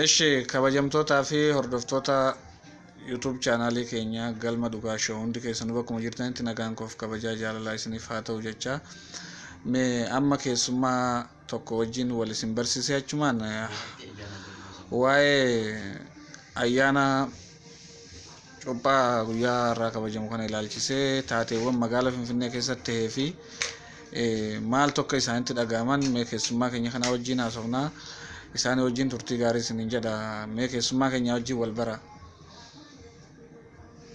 Eshi kabajamtootaa fi hordoftoota YouTube chaanaalii keenya Galma Dhugaa Show, hundi keessanuu bakkuma jirtanitti nagaan koof kabajaa jaalalaa isiniif haa ta'u jecha, mee amma keessummaa tokko wajjin wal isin barsiisee achumaan waa'ee ayyaana cuuphaa guyyaa har'aa kabajamu kana ilaalchisee taateewwan magaalaa Finfinnee keessatti ta'ee fi maaltu akka isaanitti dhaga'aman mee keessummaa keenya kanaa wajjin haasofnaa. Isaanii wajjin turtii gaarii isiniin jedha. Mee keessummaa keenya wajjin wal bara.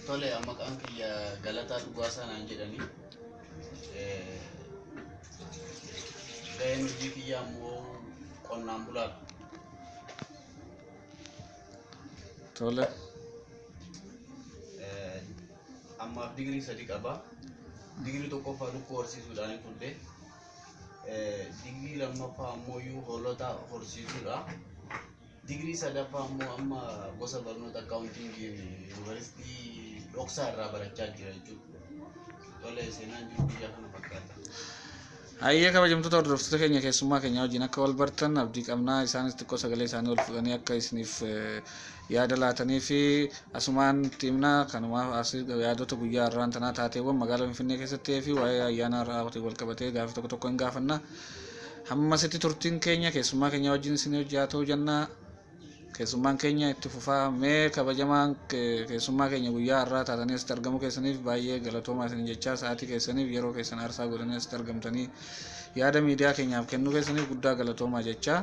Tole, maqaan kiyya Galataa Dhugaasaa naan jedhani. Gaheen hojii kiyyaa immoo qonnaan bulaadha. Tole. Ammaaf digirii 3 qaba. Digirii tokkoffaa lukkuu horsiisuudhaan turte. Digirii lammaffaa ammoo hoolota horsiisuudha. Digirii sadaffaa ammoo amma gosa barnoota accountingii yuunivarsiitii dhoksaa irraa barachaa jira jechuudha. Tole, seenaan jiru biyya kana fakkaata. Hayyee, kabajamtoota hordoftoota keenya, keessummaa keenya wajjin akka wal bartan abdii qabnaa. Isaanis xiqqoo sagalee isaanii ol fudhanii akka isiniif yaada laatanii fi asumaan himnaa. Kanumaaf as yaadota guyyaa har'aan tanaa taateewwan magaalaa Finfinnee keessatti ta'ee fi waa'ee ayyaana har'aa wal qabatee gaafii tokko tokko hin gaafanna. Hammasitti turtiin keenya keessummaa keenya wajjin isin hojii haa ta'u jennaa. Keessummaan keenya itti fufaa. Mee kabajamaan keessummaa keenya, guyyaa har'aa taatanii asitti argamuu keessaniif baay'ee galatoomaa isin jechaa, sa'aatii keessaniif yeroo keessan aarsaa godhanii asitti argamtanii yaada miidiyaa keenyaaf kennuu keessaniif guddaa galatoomaa jechaa,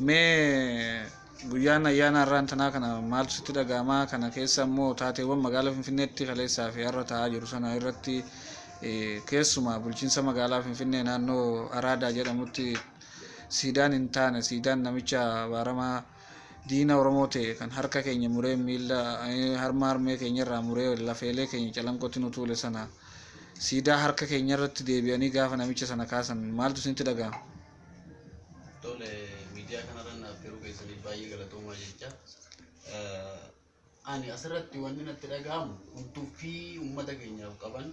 mee guyyaan ayyaana har'aan tanaa kana maaltu sitti dhaga'amaa? Kana keessa immoo taateewwan magaalaa Finfinneetti kaleessaa fi har'a ta'aa jiru sana irratti, keessumaa bulchiinsa magaalaa Finfinnee naannoo Araadaa jedhamutti siidaan hin taane, siidaan namicha abaaramaa diina Oromoo ta'e kan harka keenya muree, miila harma harmee keenya irraa muree lafeelee keenya Calanqootti nu tuule sana, siidaa harka keenya irratti deebi'anii gaafa namicha sana kaasan maaltu isinitti dhaga'ama? Tole, miidiyaa kanarra naaf yeroo keessaniif baay'ee galatoomaa jecha. Ani asirratti wanni natti dhaga'amu kun tuffii uummata keenyaaf qaban,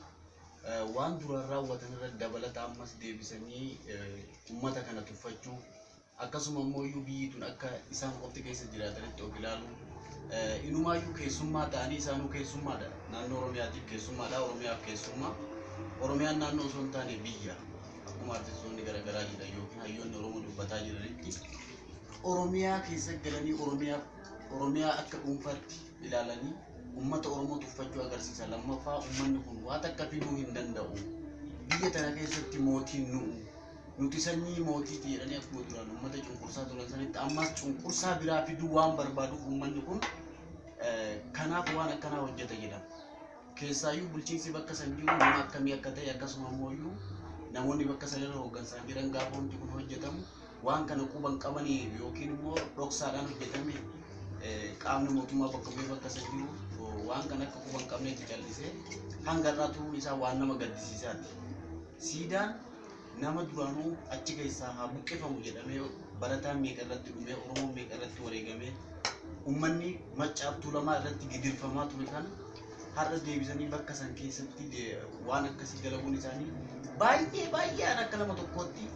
waan duraan raawwatan irratti dabalata ammas deebisanii uummata kana tuffachuu, akkasuma immoo iyyuu biyyi tun akka isaan qofti keessa jiraatanitti of ilaalu, inumaayyuu keessummaa ta'anii isaanuu keessummaadha. Naannoo Oromiyaatiif keessummaadha, Oromiyaaf keessummaa. Oromiyaan naannoo osoo hin taane biyya, akkuma artistoonni garaagaraa jedhan yookiin hayyoonni Oromoo dubbataa jiranitti, Oromiyaa keessa galanii Oromiyaa akka dhuunfaatti ilaalanii uummata Oromoo tuffachuu agarsiisa. Lammaffaa, uummanni kun waan takka fiduu hin danda'u. Biyya tana keessatti mootiin nu'u. Nuti sanyii mootiiti jedhanii akkuma duraan uummata cunqursaa turan sanitti ammas cunqursaa biraa fiduu waan barbaaduuf uummanni kun kanaaf waan akkanaa hojjeta jedhama. Keessaayyuu bulchiinsi bakka san jiru nama akkamii akka ta'e, akkasuma immoo namoonni bakka san irra hooggansaan jiran gaafa wanti kun hojjetamu waan kana quban qabanii yookiin immoo dhoksaadhaan hojjetame, qaamni mootummaa bakka bu'ee bakka san jiru waan kana akka quban qabneetti callisee hanga irraa turuun isaa waan nama gaddisiisaati. Siidaan nama duraanuu achi keessaa haa buqqifamu jedhamee barataan meeqa irratti dhumee, Oromoon meeqa irratti wareegamee, uummanni Maccaaf Tuulamaa irratti gidirfamaa ture kana har'a deebisanii bakka san keessatti waan akkasii dalaguun isaanii baay'ee baay'ee an akka nama tokkootti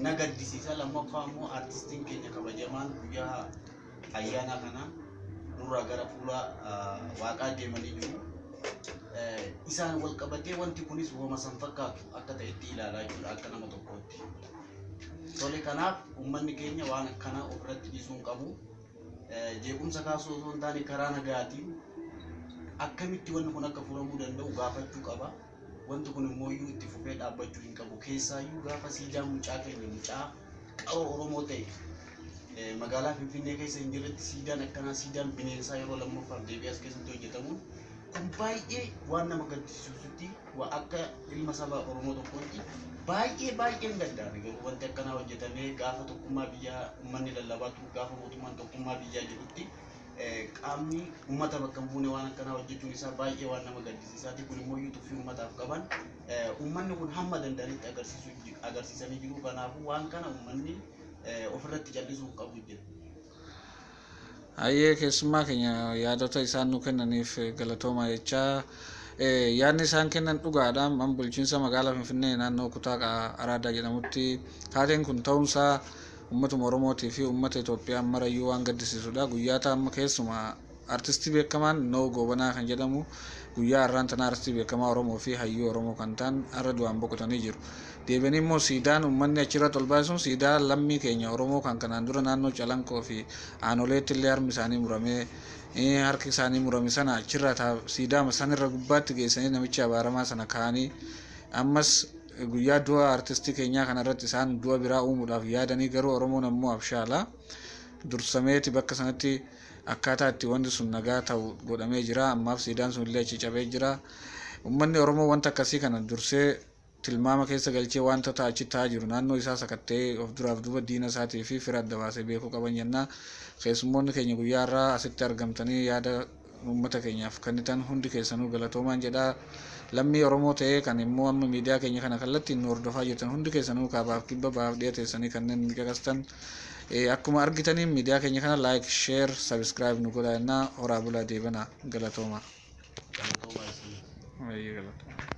na gaddisiisa. Lammaffaa immoo artistiin keenya kabajamaan guyyaa ayyaanaa kana nurraa gara fuula waaqaa deemanii jiru. Isaan wal qabatee wanti kunis wama san fakkaatu akka ta'etti ilaalaa jechuudha akka nama tokkootti. Tole, kanaaf uummanni keenya waan akkanaa ofirratti dhiisuu hin qabu. Jeequmsa kaasuu osoo hin taane karaa nagaatiin akkamitti wanni kun akka furamuu danda'u gaafachuu qaba. Wanti kun immoo iyyuu itti fufee dhaabbachuu hin qabu. Keessaayyuu gaafa siidaan mucaa keenya, mucaa qaroo Oromoo ta'e, magaalaa Finfinnee keessa hin jirretti siidaan akkanaa, siidaan bineensaa yeroo lammaffaaf deebi'ee as keessatti hojjetamuun kun baay'ee waan nama gaddisiisutti, waa akka ilma saba Oromoo tokkootti baay'ee baay'een gaddaame. Garuu wanti akkanaa hojjetamee gaafa tokkummaa biyyaa uummanni lallabaa turu, gaafa mootummaan tokkummaa biyyaa jedhutti, qaamni uummata bakka hin buune waan akkanaa hojjechuun isaa baay'ee waan nama gaddisiisaati. Kun immoo iyyuu tuffii uummataaf qaban uummanni kun hamma danda'anitti agarsiisanii jiru. Kanaafuu waan kana uummanni ofirratti callisuu hin qabu jira. Hayyee, keessummaa keenya yaadota isaan nu kennaniif galatoomaa jechaa, Yaadni isaan kennan dhugaadha. Man bulchiinsa magaalaa Finfinnee naannoo kutaa Araadaa jedhamutti taateen kun ta'uunsaa uummatuma Oromootii fi uummata Itoophiyaa marayyuu waan gaddisiisudha. Guyyaa amma keessumaa artistii beekamaan Noo Goobanaa kan jedhamu guyyaa har'aan tana artistii beekamaa Oromoo fi hayyuu Oromoo kan ta'an har'a du'aan boqotanii jiru. Deebi'anii immoo siidaan uummanni achirratti ol baase sun siidaa lammii keenya Oromoo kan kanaan dura naannoo Calanqoo fi Aanoleetti illee harmi isaanii muramee, harki isaanii murame sana achirra siidaa sanirra gubbaatti geessanii namicha abaaramaa sana kaa'anii, ammas guyyaa du'a artistii keenyaa kanarratti isaan du'a biraa uumuudhaaf yaadanii, garuu Oromoon ammoo abshaala dursameeti bakka sanatti akkaataa itti wanti sun nagaa ta'u godhamee jira. Ammaaf siidaan sun illee achi cabee jira. Uummanni Oromoo wanta akkasii kana dursee tilmaama keessa galchee wanta achi ta'aa jiru naannoo isaa sakattee of duraaf duuba diina isaatii fi fira adda baasee beekuu qaban jenna. Keessummoonni keenya guyyaa har'aa asitti argamtanii yaada uummata keenyaaf kennitan hundi keessanuu galatoomaan jedha. Lammii Oromoo ta'ee kan immoo amma miidiyaa keenya kana kallattiin nu hordofaa jirtan hundi keessanuu kaabaaf kibba, bahaaf dhiya teessanii kanneen nu caqastan, akkuma argitaniin miidiyaa keenya kana like, share, subscribe nu godhaa jennaa. Horaa bulaa, deebanaa, galatooma. Galatoomaa isin. Baay'ee galatooma.